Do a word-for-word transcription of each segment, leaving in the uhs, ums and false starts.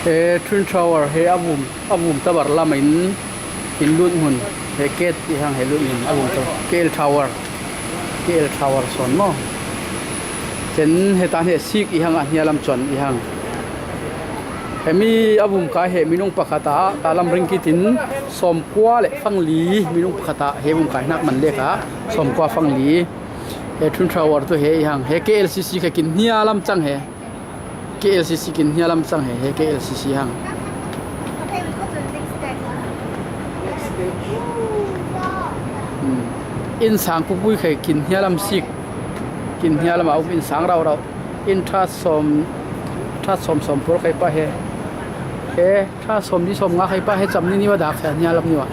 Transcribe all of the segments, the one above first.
He Twin Tower he a vum, a vum tabar lam in, in lut hmun, he gate i hang he lut hmun, a vum tabar, K L Tower, K L Tower sawn maw. Chen he tan he sik i hang a hnia lam chuan i hang. He mi a vum kai he minung pakhat a, ta lam ring kitin sawmkua leh fangli, minung pakhat a he vum kai hnak man lek a, sawmkua fangli. He Twin Tower tu he i hang, he K L C C kha kin hnia lam chang he. K L C C kin hnia lam chang he, he K L C C hang. Hmm. In sang pupui kha kin hnia lam sik. Kin hnia lam a um in sang rau rau. In ṭha sawm, ṭha sawm sawm pur kha i pah he. He ṭha sawm li sawm nga kha i pah he cham ni niwa dak he hnia lam niwa.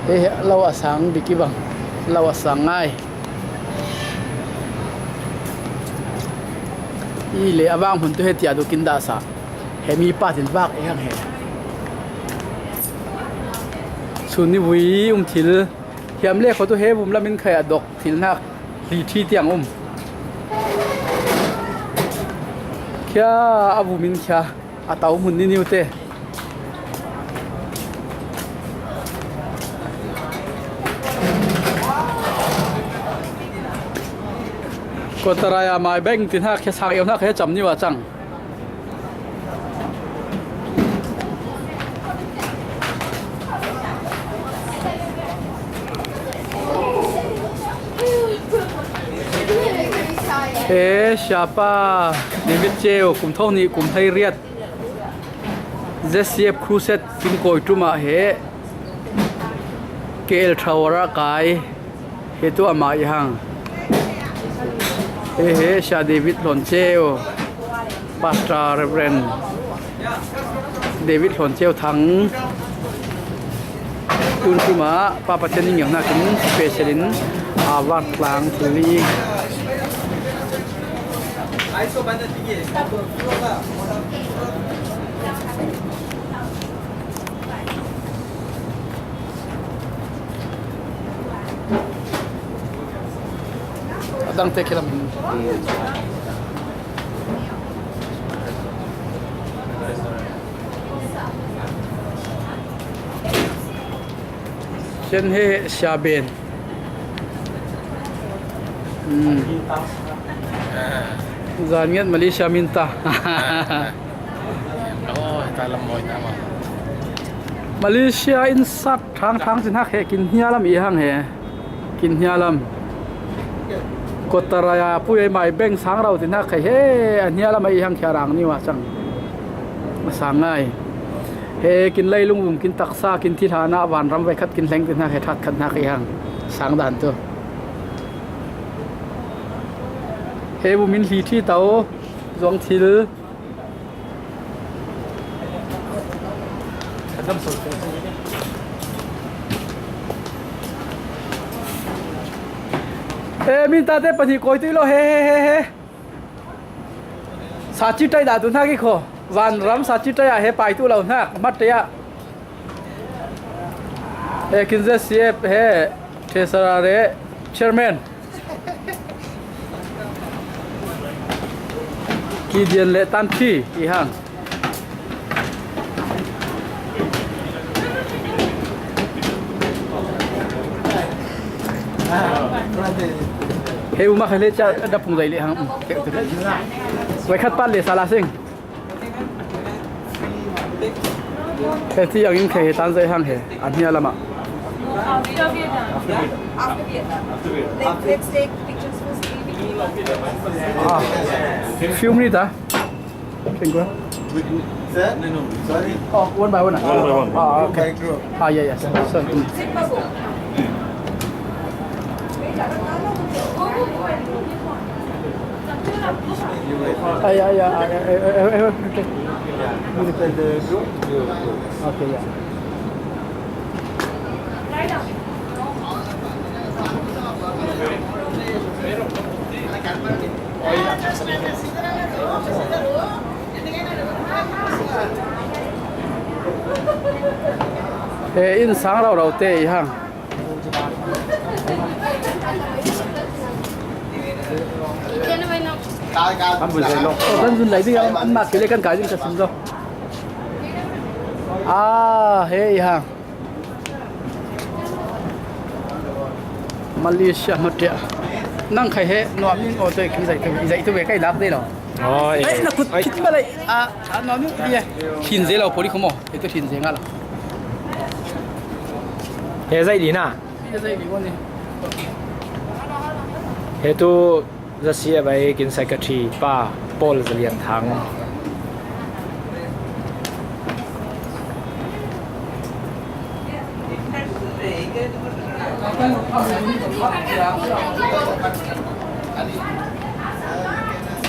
He, he lo a sang bik i bang. Lo a sang ngai. I le a vang hun tu he tia du kin dah sa. He mi pa tin vak e hang he. Sun ni vui um thil. Hiam le kho tu he vum lam in khai a dok thil hnak. Hli ṭhi tiang um. Khia a vum in khia a tau hmun ni niu te. Kotaraya mai beng tin hak he sang eu hnak he cham niu a chang. He siapa David Cheu kum thawng nih kum hleiriat Z C F Crusade Tingkawi ṭumah he K L Tower a kai. He tu amah i hang. He he Sia David Hlawn Cheu, Pastor Reverend David Hlawn Cheu Thang. Tun ṭumah Pa Pathian in ngiang hnakin special in a var tlang thil i. A dangte khi lam in. Chen he Sia Ben. Hmm. Zan ngiat Malaysia min ta. Oh, ta lam mawi ta ma. Malaysia in sat thang thang chin hak he kin hnia lam i hang he. Kin hnia lam. Kotaraya pui ai mai beng sang rau tin hak he he a hnia lam i hang khia rang ni wa chang. A sang ngai. He kin leilung lum kin taksa kin thilhana vanram vai khat kin hleng tin hak he that khat hak i hang. Sang dan tu. He bu min hli thi tau. Zuang thil. E, min tate pahnih kawi tui lo, he, he, he, he. Sa chi tai dah tu hna ki kho. Van ram sa chi tai ah he pai tu lo hnak. Mat tai ah. E, kin Z C F he. Treasurer, Chairman. Kidian le tan thi i hang. He uma kha le cha da pung dai le hang. Wai khat pat le sala sing. He ti ang in khe he tan zai hang he. An hia lama. Let's take pictures first. Ah. Few minutes ah. Can go. Sir? Sorry. Oh, one by one. Ah. One by one. Ah, okay. Ah, yeah, yeah. Sorry. Sorry. Ay, ay, ay, ay, ay, ay, ay, ay, okay. Okay, yeah. He in sang rau rau te i hang. Kan bul zai lo. Oh, kan zun lai ding, an mak kile kan kai ding ka sim zo. Ah, hei ha. Malaysia matia. Nang khai he, no, amin o te kin zai tu, zai tu be kai lak de lo. Oh, eh. Ai, na kut, ai, kit ba lai. Ah, ah, no, amin, ye. Kin zai lo, poli kumo. Itu kin zai ngalo. He zai li na. He zai li ko ni. He tu Za C F I kin secretary pa Paul Zalian Thang.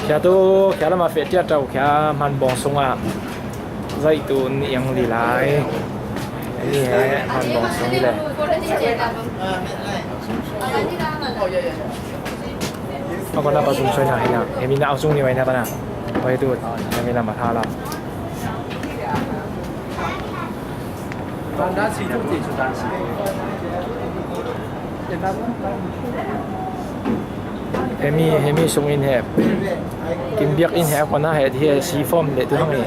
Khia tu, khia lama fe tia tau, khia man bong sunga. Zai tu ni yang li lai. Ni hai man bong sung ni le. Ako na pa sum soi na hai na. Hemi na sung ni mai na ta na. Oi tu, hemi na ma tha la. Hemi, hemi sung in he. Kim biak in he, ako na he, he si form le tu hang he.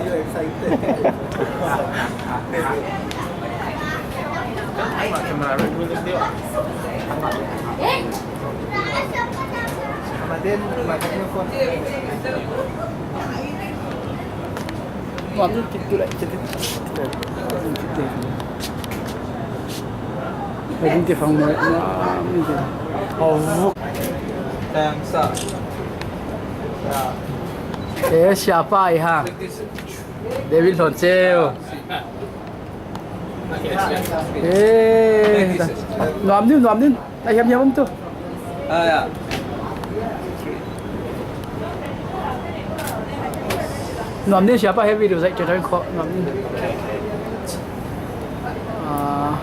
Eh, siapa ai ha. David Lon Cheo. Eh, nuam nin, nuam nin. Ai, hiam, hiam om tu. Ah, ya. Nuam nin, siapa heavy tu, zai, cetang ko, nuam nin. Ah.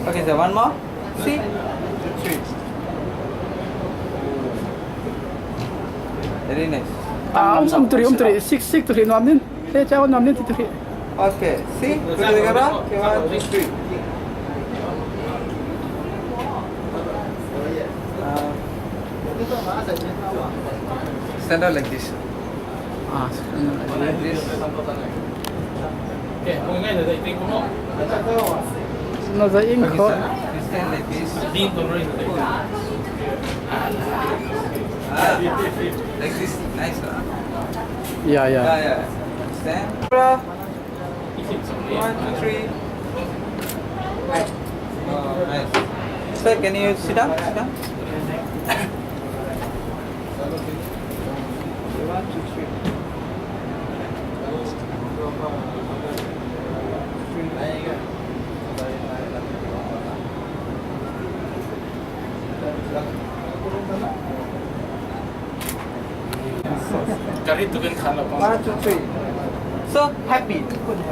Okay, sir, one more. See? Very nice. Ah, um, um, three, um, three. Six, six, three, nuam nin. Te chao nam ni ti tu hi. Okay. See? Put the camera. Okay, one, two, three. Uh, stand up like this. Ah, stand up like this. Na za in kho. Stand like this. Ah, like this. Nice, huh? Yeah, yeah. Yeah, yeah. Stand. One, two, three. Oh, nice. Sir, can you sit down? Sit down. One, two, three. One, two, three. So happy.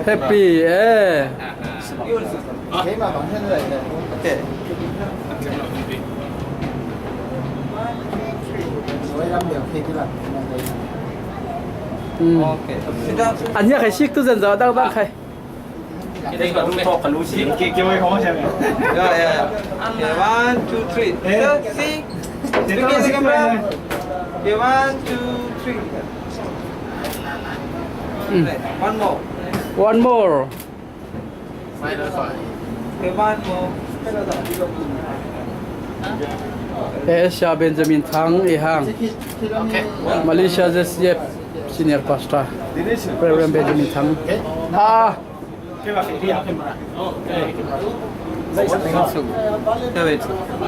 Happy, eh. You also. Okay. Mm. Okay. Sit down. Anya khai sik tu zen za dang dang khai. Yeah, yeah, yeah. Okay, one, two, three. Sir, see? Look at the camera. Okay, one, two, three. Mm. One more. One more. Okay, one more. Eh, Sia Benjamin Thang, eh, hang. Okay. Malaysia Z C F Senior Pastor. Reverend Benjamin Thang. Ah.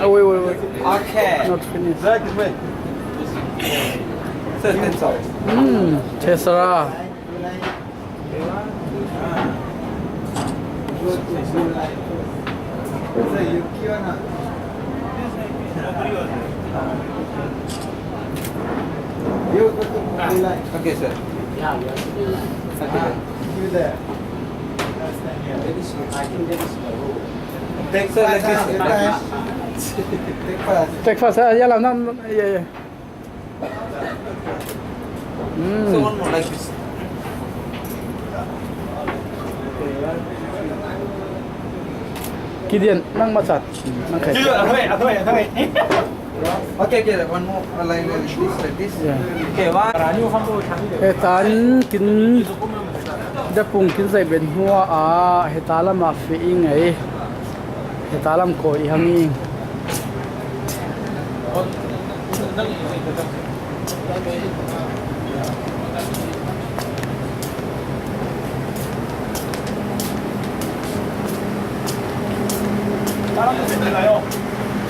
Oh, wait, wait, wait. Okay. Not finished. Sir, that's all. Mm, Tessera. Okay, sir. Okay. Take fast, take fast. Take fast, ah, ya lah, nam, ya, ya. Hmm. So one more like this. Gideon, nang machat. Nang khai. Gideon, ah, thôi, ah, thôi, ah, thôi. Okay, okay, one more line like this, like this. Yeah. Okay, one. He tan kin, dapung kin zai ben hua a, he ta lama fe i ngai. He ta lam ko i hang i.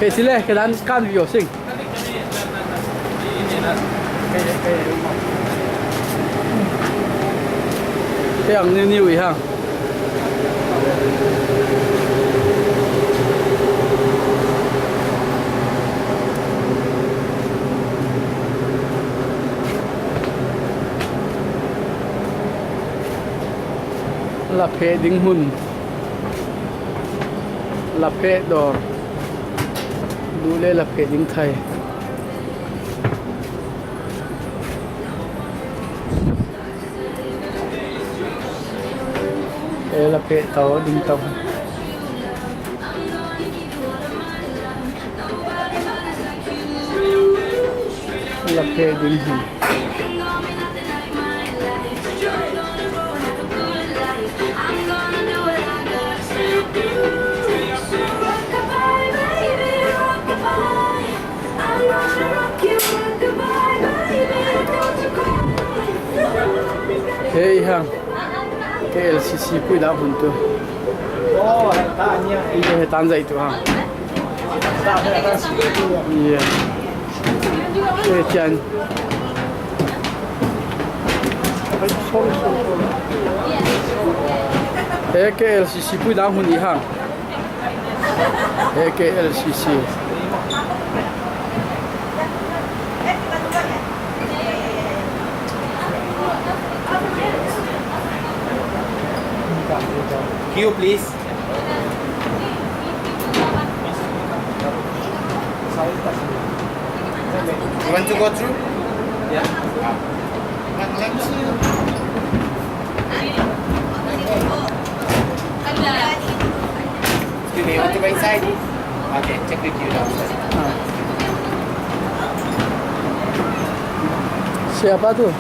Fe sile, ke dan kan video sing. Hei ang niu niu i hang. La pheh ding hmun. La pheh dawr. Duh le la pheh ding thai. E la pheh to ding to. La pheh ding hmun. Hei hang. K L C C pui dah hun tu. Oh, hei ta nia. Hei tan zai tu hang. Yeah. Eh, Tian. Ai, sorry, sorry, sorry. Eh, K L C C pui dang hun i hang. Eh, K L C C. Queue, please. You want to go through? Yeah. Excuse me, you want to go inside? Okay, check the queue downstairs. Siapa tu?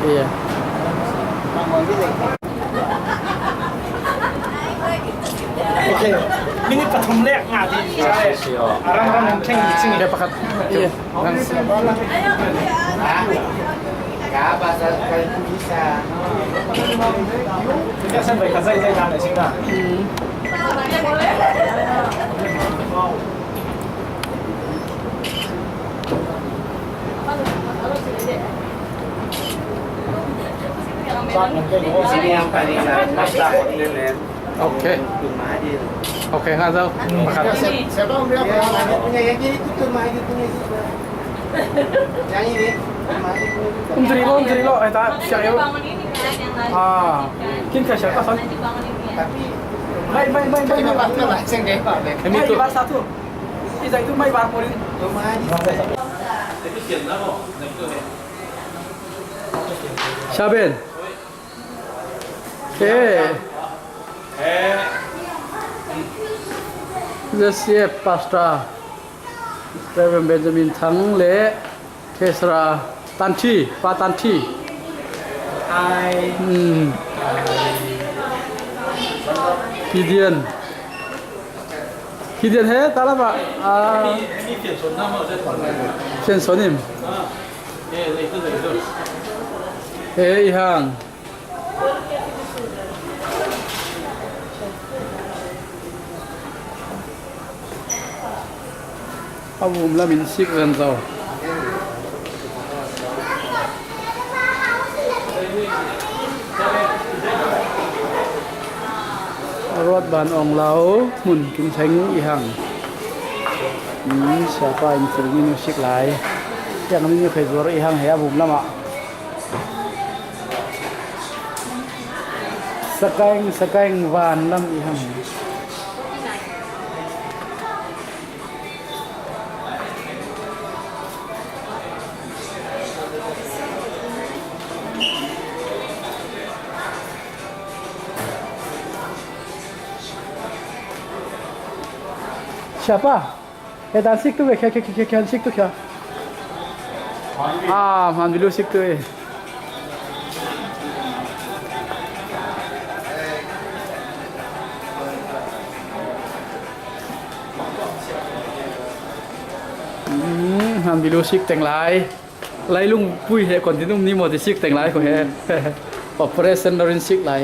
Iya. Okay. Minute pathum le nga ti. Aram ram theng sing. Dia pakat. Iya. Nang. Ka ba sa ka isa. Ka san bai ka zai zai dan sing da. Okay. Okay, nga daw. Makat. Um, diri lo, um, diri lo, eh, ta, siya yo. Ah, kin ka siya ka san. Mai, mai, mai, mai, mai. Mai, mai, satu. Izai tu mai bar morin. Saben. Ke. Jesse Pastor. Reverend Benjamin Thang le Kesra Tanthi, Pa Tanthi. Ai. Hmm. Gideon. Gideon he, ta lama. Ah. Fianson im. He, i hang. A vum lam in sik ven zo. Ruat ban ong lau, mun kin theng i hang. Min siapa in thil min sik lai. Yang min i phei zuar i hang he a vum lama. Sakaing, sakaing van lam i hang. Siapa? He dan sik tu ve, khia, khia, khia, khia, khia, sik tu khia. Ah, hman vilu sik tu ve. Hmm, hman vilu sik teng lai. Lailung pui he kon tin um ni maw ti sik teng lai ko he. Operation na rin sik lai.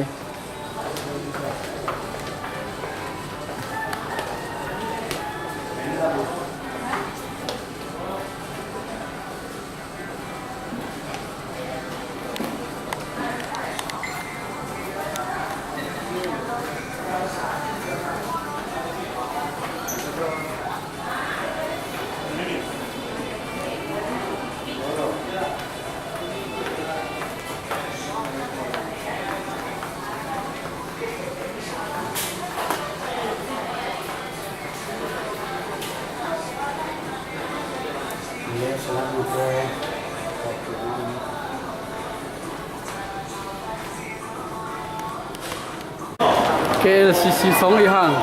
K L C C song i hang.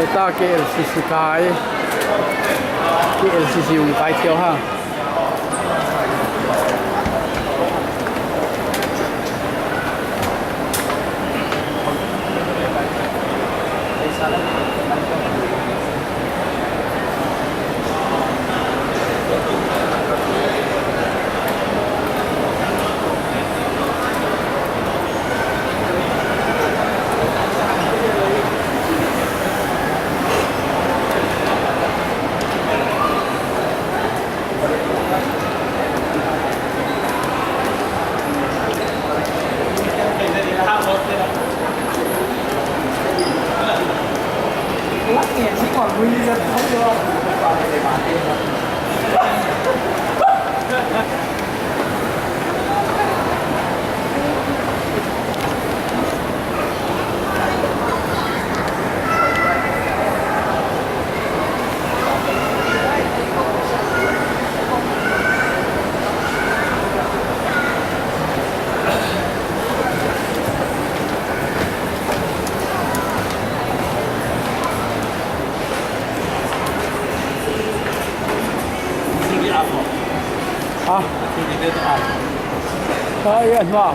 Eta K L C C kai. K L C C ung kai tiu hang. Ah. Ah, ya, no.